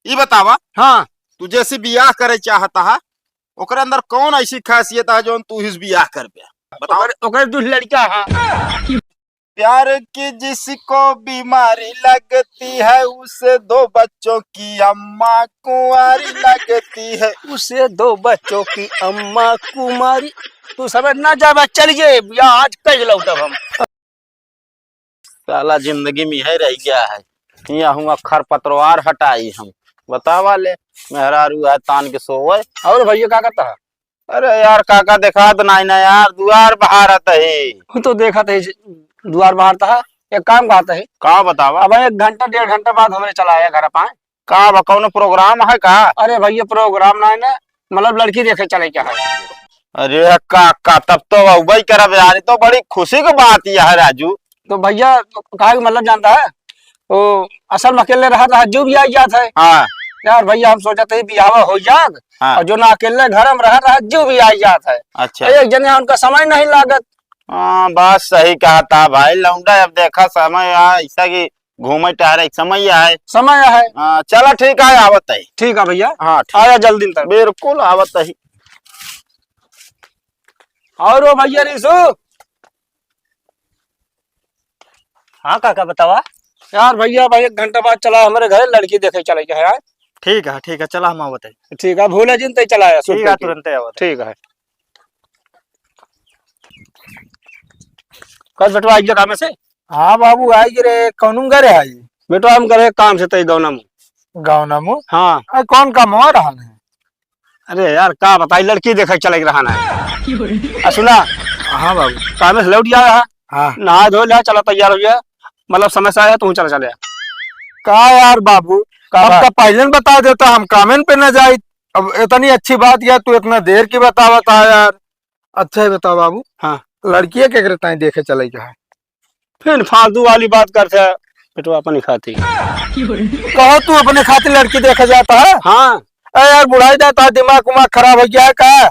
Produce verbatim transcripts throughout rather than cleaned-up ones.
ई बतावा, हाँ। तू जैसे बियाह करे चाहता है, ओकरे अंदर कौन ऐसी खासियत है जौन तू इस बियाह कर बे? बतावा। ओकरे, ओकरे दू लड़का है। प्यार की जिसको बीमारी लगती है, उसे दो बच्चों की अम्मा कुंवारी लगती है। उसे दो बच्चों की अम्मा कुमारी। तू समझ ना जाबे, चल जे, या आज कल लौटब हम। साला जिंदगी में है रह गया है, हियाँ हुआँ खर पतवार हटाई हम। बतावा ले, मेहरारू है तान के सोवे। और भैया का करता है? अरे यार, काका देखात नाई ना यार, दुआर बहारत ही। हम तो देखत ही, दुआर बहारत है। एक काम कहत ही। का बतावा? अब एक घंटा, डेढ़ घंटा बाद हमरे चला आया घर पाए। का बा, कौनो program है का? अरे भैया, program ना है ना, मतलब लड़की देखे चले क्या है। अरे काका, तब तो अउबई करब यार, ई तो बड़ी खुशी की बात यह है राजू। तो भैया, कहा कि मतलब जानता है, वो असल में अकेले रहत है, जो भी आ जात है। हाँ। यार भैया, हम सोचत ही बियाह हो जात, हाँ। और जो ना अकेले घर में रहत है, जो भी आ जात है। अच्छा। एक जने उनका समय नहीं लागत। हाँ, बात सही कहत है भाई, लौंडा अब देखा समय आ, ऐसा कि घूमे टहरे के समय है। समय है। हाँ, चला ठीक है, आवत ही। ठीक है भैया। हाँ, ठीक। आया जल्दी तक। बिल्कुल आवत ही। और वो भैया रिसू, हाँ काका, बतावा। यार भैया, भाई एक घंटा बाद चला हमरे घरे, लड़की देखे चले के है यार। ठीक है, ठीक है, चला हम आवत है। ठीक है, भूले जिन तई चला आया, ठीक है, तुरंते आवत है। ठीक है। कल बेटवा आई काम से? हाँ बाबू, आई रे, कौन घरे आई? बेटवा हम घरे काम से तई गौना मु। गौना मु? हाँ। अरे कौन काम हो रहा है? अरे यार, का बताई, लड़की देखे चले के रहना है। आ, सुना। हाँ बाबू। कामे से लौट आया है। हाँ। नहा धो लिया, चला तैयार हो गया। मतलब समय से आया, तू चला चले। का यार बाबू, का अब बात? का पहले न बता देता, हम कामेन पे न जाई। अब इतनी अच्छी बात यार, तू इतना देर की बतावत है यार। अच्छा ही बताओ बाबू। हाँ। लड़किया के करे ताई देखे चले के है? फिर फालतू वाली बात करते है, बेटवा अपनी खातिर। कहो तू अपने खातिर लड़की देखे जाता है? हाँ। अरे यार, बुढ़ाई जाता है, दिमाग उमाग खराब हो गया है का?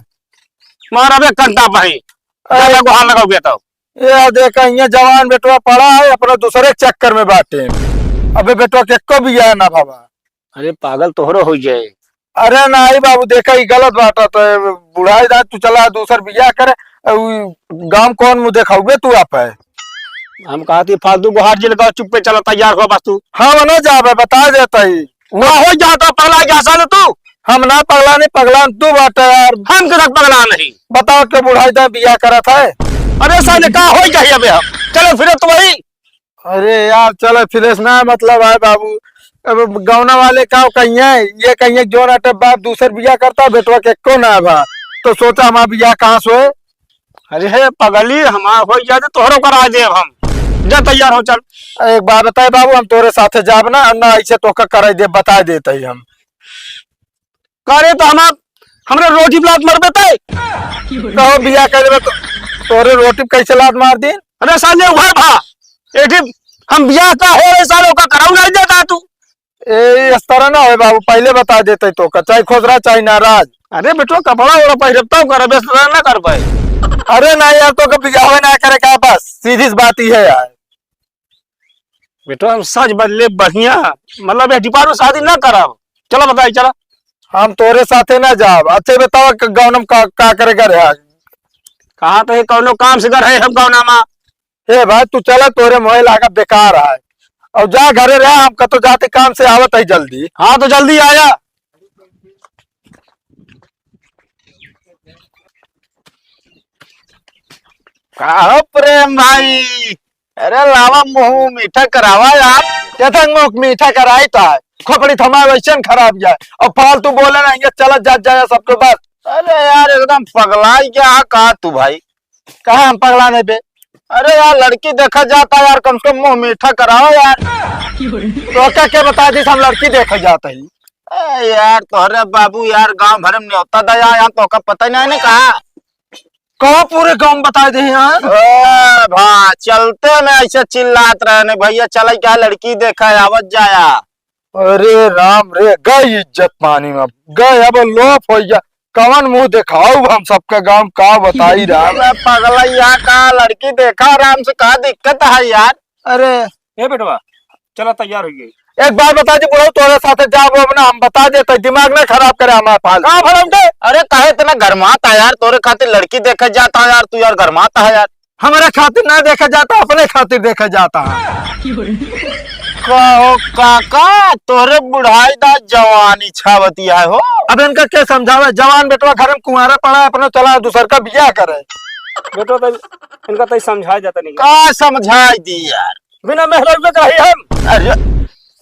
मारा बे कंटा पाई। अरे। ज्यादा गुहार लगाओगे तो। ये देखा, यहाँ जवान बेटवा पड़ा है, अपना दूसरे चक्कर में बाटे। अबे बेटवा के एको बियाह ना भावा। अरे पागल तोहरो हो जाए। अरे नाई बाबू, देखा ई गलत बात है, तो बुढ़ाई जात तू चला दूसर बियाह करे, उ गाँव कौन मुँह देखाउबे तू आप है? हम कहा थी फालतू गुहार जी लगाओ, चुप्पे चला तैयार हो बस तू। हम ना जाबे, बता देता ही। ना हो जाता पगला जा साले तू। हम ना पगला नहीं, पगला तू बाटे यार। हम किधर पगला नहीं? बताओ के बुढ़ाई जात बियाह करत है? अरे साले का हो जाए अबे हम? चलो फिर तो वही। अरे यार, चलो फिर से ना मतलब है बाबू। अब गौना वाले का कहिए, ये कहिए जोन अटे बाप दूसर बियाह करता, बेटवा के एको ना बा, तो सोचा हमार बियाह कहाँ से होए? अरे हे पगली, हमार हो जाए तो तोहरो करा देब हम। जा तैयार हो, चल। एक बात बताए बाबू, हम तोरे साथे जाब ना, ना ऐसे तोका कराई देब, बताए देत ही हम। करे तो हमार, हमरे रोटी पे लात मरबे तय। कहो बियाह कर लेबे तो तोरे रोटी पे कैसे लात मार दी? अरे साले वह भा, एठी हम बियाह का हो रे साले, ओका कराऊ नहीं देता तू। ए, इस तरह ना होए बाबू, पहले बता देते तोका, चाहे खुश रहा चाहे नाराज। अरे बेटो, कपड़ा ओढ़ पहिरब तब करब, इस तरह ना कर पाए। अरे ना यार, तोका बियाह ना करे का, बस सीधी सी बात ही है यार। बेटो, हम सज बदले बढ़िया, मतलब, ये डिपार्टमेंट शादी ना करब। चला बताई, चला। हम तोरे साथे ना जाब। अच्छा, बतावा, क-, गौनम का, का करे घर है? कहाँ तो ये कौनो काम से घर है हम गौना मा? ए भाई, तू चला, तोरे मोहे लागा बेकार है। और जा घरे रहा, हम कतो जाते काम से आवत ही जल्दी। हाँ, तो जल्दी आया। का हो प्रेम भाई, अरे लावा मुँह मीठा करावा यार। केथंग मुँह मीठा कराई तो है, खोपड़ी थमा वैसन खराब जाए। और फालतू बोले ना, ये चलत जात जाए सबके बस। अरे यार एकदम पगलाई गया है का तू भाई? कहाँ हम पगला नहीं बे? अरे यार लड़की देखा जाता है यार, कम से कम मुँह मीठा कराओ यार। तो क्या क्या बता दी हम लड़की देखा जाता है। ए यार तोहरे बाबू यार गांव भर में न्योता दया यार, तो का पता ही नहीं ने कहा। कहो पूरे गांव में बता दे यार। ओ भा, चलते में ऐसे चिल्लात रहे ने, "भैया चले क्या लड़की देखा है, आवत जाया।" अरे राम रे, गई इज्जत पानी में, गए अब लोप हो गया। कवन मुँह देखाऊ हम सबके गांव, का बताई राम। अबे पगला, यहाँ का लड़की देखा आराम से, का दिक्कत है यार? अरे ए बेटवा, चला तैयार हो गई। एक बार बता दे बुढ़ऊ, तोरे साथे जाब अब ना, हम बता देते, दिमाग ना खराब करे हमार फालतू। का भला उनके? अरे काहे इतना गरमात है यार, तोरे खातिर लड़की देखे जाता है यार, तू यार गरमात है यार। हमरे खातिर ना देखे जाता, अपने खातिर देखे जाता है। का हो काका, तोरे बुढ़ाई दा जवानी छावती है हो। अब इनका के समझावे, जवान बेटवा घर में कुंवारा पड़ा है, अपना चला दूसर का बियाह करे। बेटो तो इनका तो समझाया जाता नहीं। का समझाई दी यार? बिना मेहरारू के रही हम। अरे,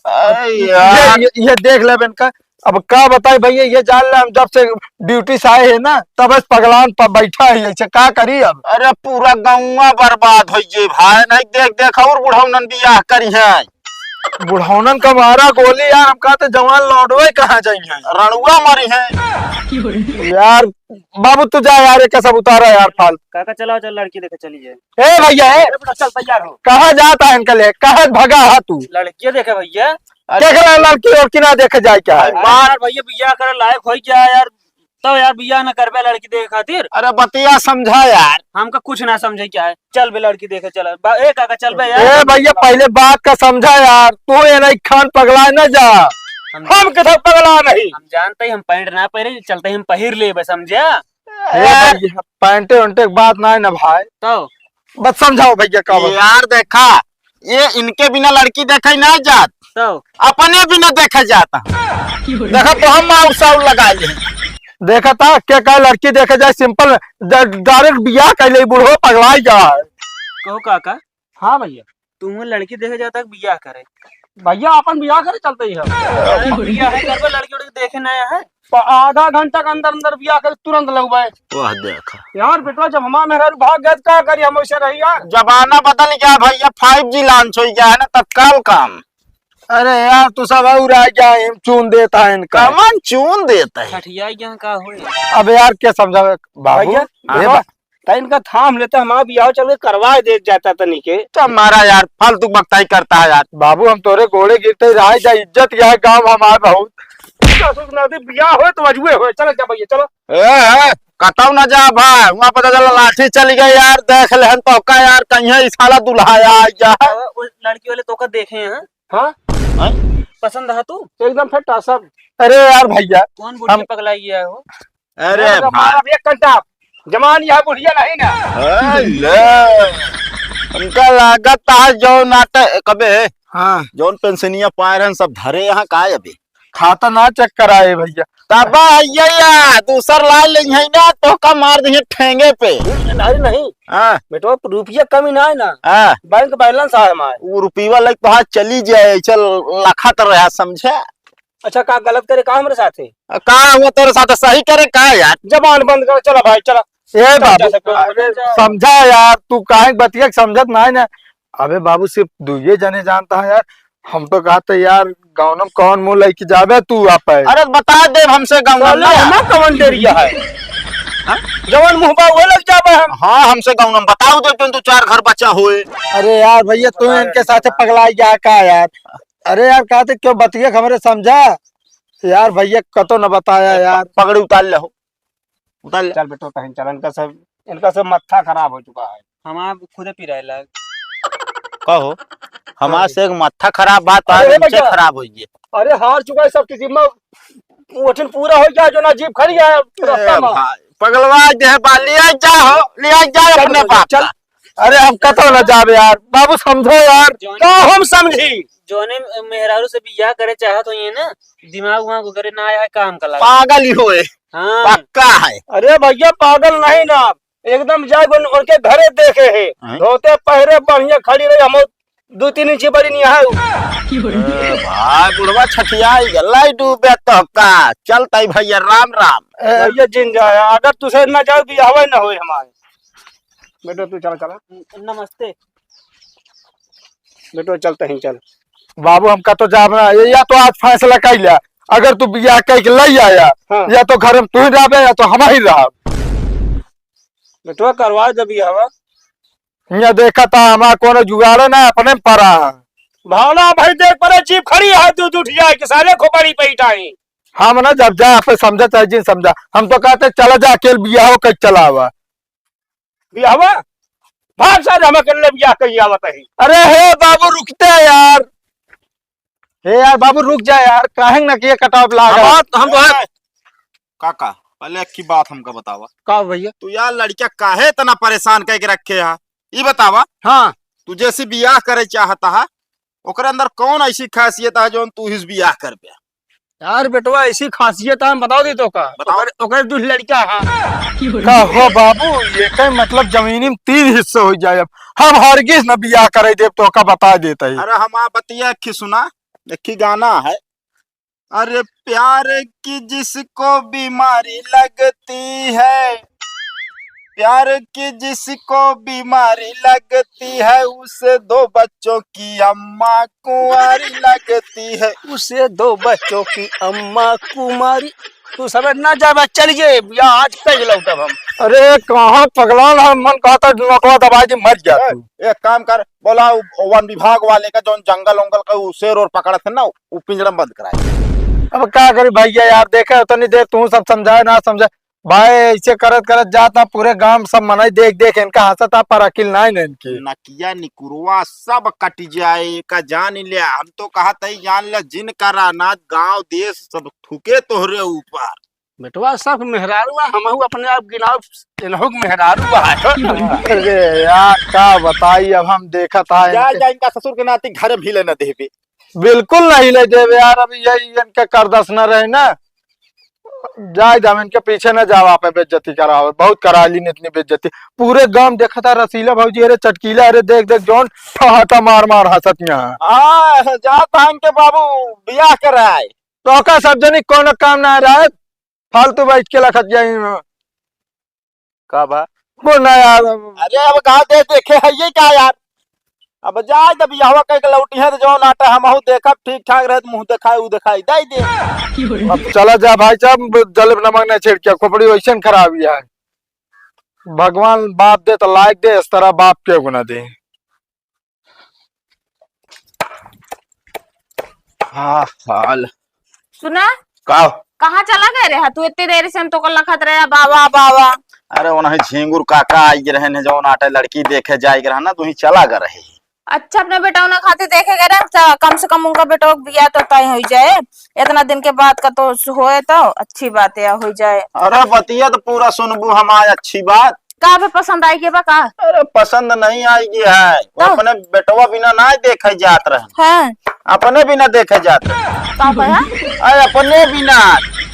अरे ये, यार। ये, ये देख ले इनका। अब का बताई भैया, ये जान ले हम जब से ड्यूटी से आए हैं ना, तब से पगलान पर बैठा है, ऐसे का करी अब? अरे पूरा गौवा बर्बाद हो जे भाई, नहीं देख देख और बुढ़ौनन बियाह करी है। बुढ़ौनन का मारा गोली यार, हम कहते जवान लौंडवे कहाँ जाई हैं? रणुआ मरी है। यार बाबू तू जा यार, एक सब उतारा यार फाल। काका चलाओ, चल लड़की देखे चली जाए। ए भैया, ए, अरे बेटा, चल तैयार हो। कहाँ जाता है इनका ले? कहाँ भगा है तू? लड़कियाँ देखे भैया। अरे केकरा लड़की और की ना देखे जाए क्या है? अरे यार भैया, बियाह करे लायक हो क्या यार? तो यार बियाह ना करबे लड़की देखे खातिर। अरे बतिया समझा यार। हमका कुछ ना समझे क्या है? चल बे लड़की देखे चल। बा-, ए काका चल बे यार। ए भैया, पहले बात का समझा यार, तू ये नहीं खान पगला ना जा। हम हम किधर पगला नहीं? हम जानते ही हम पैंट ना पहरे, चलते ही हम पहिर लेबे, समझा? ए यार। भैया, पैंटे वैंटे के बात ना है ना भाई। तो? बस समझाओ भैया का बात। यार देखा, ये इनके बिना लड़की देखे ना जात। तो? अपने बिना देखे जाता। देखा तो हम माउर साउर लगा ले। देखा था के का लड़की देखे जाए सिंपल, ड-, डायरेक्ट बियाह कर ले, बूढ़ो पगलाई जा है। कहो काका। हाँ भैया। तू लड़की देखे जाता कि बियाह करे? भैया अपन बियाह करे चलते ही हम। अरे बियाह है, करबे लड़की उड़की देखे ना है। प-, आधा घंटा के अंदर अंदर बियाह कर तुरंत लगवाए। वाह देखा। यार बेटवा जब हमार मेहरारू भाग गए तो का करी हम वैसे रही यार। जमाना बदल गया भैया, फ़ाइव जी launch हो गया है ना तत्काल काम। अरे यार तू सब और आ गया, हम चून देता है इनका। कमन चून देता है? छठिया यहाँ का होए? अब यार क्या समझावे बाबू? भैया, ए हाँ। बा- त इनका थाम लेते, हमार बियाह चल के करवा दे जाता तनी के। तो हमारा यार फालतू बकताई करता है यार। बाबू हम तोरे गोड़े गिरते ही रह जा, इज्जत यह गाँव हमार बहुत। ससुर नाती बियाह होए तो अजुए होए, चलो जा भैया चलो। ए, ए, कतौ न जा भाई, वहाँ पता चला लाठी चली गई यार, देख लेहन तो का यार, कहीं है इस साला दुल्हा आ गया है। वो लड़की वाले तो का देखे हैं? हाँ? हैं? पसंद है तू? एकदम फिट है सब। अरे यार भैया, कौन बुढ़ी हम पगलाई गया है वो? अरे अरे भाई। मारा एक घंटा जमान यह बुढ़िया नहीं ना। ए, ले। उनका लागत है जो नाटे कबे हाँ। जौन पेंशनिया पाए रहन सब धरे यहाँ का अभी? खाता ना चेक कराए भैया। तब ये या दूसर ला ले है ना तो का मार दिए ठेंगे पे। अरे नहीं। हाँ। बेटवा रुपया कमी ना है ना। हाँ। बैंक बैलेंस है हमारे। वो रुपया लग तो हाथ चली जाए, चल लखत रहा समझे। अच्छा का गलत करे का हमरे साथे? आ, का हुआ तोरे साथे, सही करे का यार? जबान बंद कर, चला भाई चला। ए चल, बाबू, चल, चल, अरे चल। समझा यार, तू काहे बतिया के समझत ना है ना। अबे बाबू सिर्फ दुइये जने जानता है यार। हम तो कहते यार गाँव में कौन मुँह लेके जाबे तू आप है। अरे बता दे हमसे गाँव में चलो, ना। हमें कौन डरिया है? हाँ? जवन मुँह बा वो लग जाबे हम। हाँ हमसे गाँव में बताओ दे तुम दो चार घर बचा होए। अरे यार भैया तू इनके साथे पगला गया का यार? अरे यार कहते क्यों बतिया के हमरे समझा यार भैया कतो न बताया यार। पगड़ी उतार ले हो। उतार ले। चल बेटो, तहन चल, इनका सब, इनका सब मत्था खराब हो चुका है। हमार खुदे पिराए लाग। कहो, हमार हाँ। से एक मत्था खराब बात अरे आज भैया। खराब हो गई। अरे हार चुका है सब किसी में, वो ठिन पूरा हो गया जो ना जीप खड़ी है ए रास्ता में। भाई, पगलवा दे बा, लिया जा हो, लिया जा चल अपने बेटो, बाप चल। का। अरे हम कतो ना जाबे यार, बाबू समझो यार। जौन का हम समझी? जौने मेहरारू से बियाह करे चाहत हो ये ना, दिमाग वहाँ को करे ना आया है काम का लाग। पागल ही होए। हाँ। पक्का है। अरे भैया पागल नहीं ना, एकदम जाए उन, उनके घरे देखे है, हैं? धोते पहरे बढ़िया खड़ी रही, हम दो तीन इंची बड़ी नहीं है। ए भाई बुढ़वा छठियाई गलाई डूबे तो का चलता ही भैया राम राम। ए, भैया जिन जाए, अगर तुझे ना जाओ बियाह ना होए हमारे। बेटो तू चला चला। नमस्ते। बेटो चलते ही चल। बाबू हमका तो जाब ना, ये या तो आज फैसला कर लिया, अगर तू बियाह कह के ले आया हाँ। या तो घर में तू ही रहबे या तो हम ही रहब। बेटवा करवा दे बियाहवा। यहाँ देखा था हमारा कोनो जुगाड़ ना अपने में पड़ा है। भावना भाई देख परे जीप खड़ी है तू उठ जाए कि सारे खोपड़ी पे इटाई। हम ना जब जा आप समझा चाहे जिन समझा, हम तो कहते चला जा अकेल बियाह कह चला हुआ। बियाहवा? भाग सारे हम अकेले बियाह कहीं आवत है। अरे हे बाबू रुकते यार। ए यार बाबू, रुक जा यार, काहे न के कटाव लागा? हम, हम तो है। काका, पहले एक ही बात हमका बतावा। का भैया? तू यार लड़किया काहे इतना परेशान करके रखे है, ई बतावा। हाँ। तू जैसे बियाह करे चाहता है, ओकरे अंदर कौन ऐसी खासियत है जौन तू इस बियाह कर पे? यार बेटवा, ऐसी खासियत है, हम बताओ दी तो का? बताओ। ओकर, ओकर दू लड़का है। का हो बाबू, ये कई मतलब जमीनी में तीन हिस्से हो जाए। अब हम हरगिज न बियाह करे देब, तो का बता देता है। अरे हमार बतिया एक ही सुना, एक ही गाना है। अरे प्यार की जिसको बीमारी लगती है, प्यार की जिसको बीमारी लगती है, उसे दो बच्चों की अम्मा कुंवारी लगती है। उसे दो बच्चों की अम्मा कुमारी। तू समझ ना जाबे, चल जे, या आज कल लौटब हम। अरे कहाँ पगला ना, मन कहता नोटवा दबा के मर जा तू। एक काम कर, बोला उ वन विभाग वाले का, जौन जंगल उंगल का उ शेर और पकड़त है ना, उ पिंजरा में बंद कराए। अब का करी भैया यार, देखे उतनी देर तू सब समझाए ना समझाए, भाई ऐसे करत करत जात ना, पूरे गांव सब मनई देख देख इनका हंसत आ, पर अकिल ना है इनकी। नकिया निकुरवा सब कट जाए, का जान ले, हम तो कहत है जान ले, जिन करा ना गांव देश सब थूके तोहरे ऊपर। बेटवा, सब मेहरारू बा, हमहू अपने आप गिनाव, इनहू के मेहरारू बा। अरे यार, का बताई, अब हम देखत आए जा, इनके। जा, इनका ससुर के नाती घर में हिले न देबे। बिल्कुल नहीं ले देबे यार, अब यही इनके करदस न रहे ना। जाए दे, हम इनके पीछे न जावा पे बेइज्जती करावे, बहुत करा ली इतनी बेइज्जती। पूरे गांव देखता रसीला भौजी, अरे चटकीला, अरे देख देख जौन ठहाटा मार मार हंसत यहाँ। आ, जात है इनके बाबू बियाह कराए। तो का सब जनी कौन काम ना रहे, फालतू बैठ के लखत जाई। का बा? बोल ना यार। अरे अब का दे देखे है ये का यार? अब जाए जब यहवा कह के लौटी है तो जौन आटा हमहू देखब, ठीक ठाक रहे तो मुंह देखाए, ऊ देखाई, दे दे। अब चला जा भाई साहब, जलेब नमक नहीं छिड़किया, खोपड़ी वैसे न खराब ही है। भगवान बाप दे तो लायक दे, इस तरह बाप के गुना दे। हाँ, हाल। सुना? का? कहाँ चला गए रहे तू? इतनी देर से हम तो लखत रहे, बाबा, बाबा। अरे, उन्हें झिंगुर काका आई रहे ने, जौन आटे लड़की देखे जाए रहा ना, तू ही चला गए रहे। अच्छा, अपने बेटौना खातिर देखे गए रहे, अच्छा, कम से कम उनका बेटवा के बियाह तो तय हो जाए। इतना दिन के बाद का तो होए तो अच्छी बात है, हो जाए। अरे, बतिया तो पूरा सुनबू हमार, अच्छी बात। का बे, पसंद आई के बा का? अरे पसंद नहीं आई के है, वो तो? अपने बेटवा बिना ना देखे जात रहे। हाँ। अपने बिना देखे जात रहे। का कहा? अरे अपने बिना।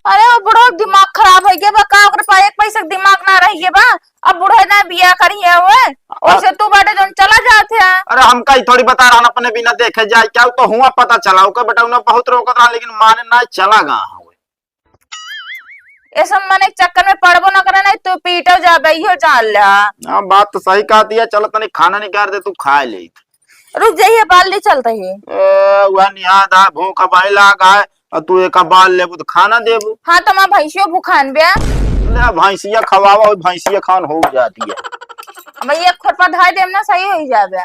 अरे वो बुढ़ो दिमाग खराब हो गया बा का? ओकरे पास एक पैसा के दिमाग ना रह गया बा। अब बुढ़े ना बियाह करी है वो, वैसे तू बाटे जौन चला जात है। अरे हमका ही थोड़ी बता रहा अपने बिना देखे जाए क्या, तो हुआ पता चला, ओकर बेटवा बहुत रोकत रहा लेकिन माने ना, चला गा। ये सब मने के चक्कर में पड़बो ना करे, नहीं तू पीटो जाबे, इहो जान ले। हाँ, बात तो सही कहा दिया। चलो तनी खाना निकाल दे, तू खा ले। रुक जाइए, बाल ले चलते ही। ए, वह निहाद आ, भूख अब आए लाग आए, और तू एक बाल लेबू तो खाना देबू। हाँ, तो मैं भैंसियों भूखान बे। ले भैंसिया खवावा, और भैंसिया खान हो जाती है। अब ये खुरपा धाय देम ना, सही हो ही जाबे।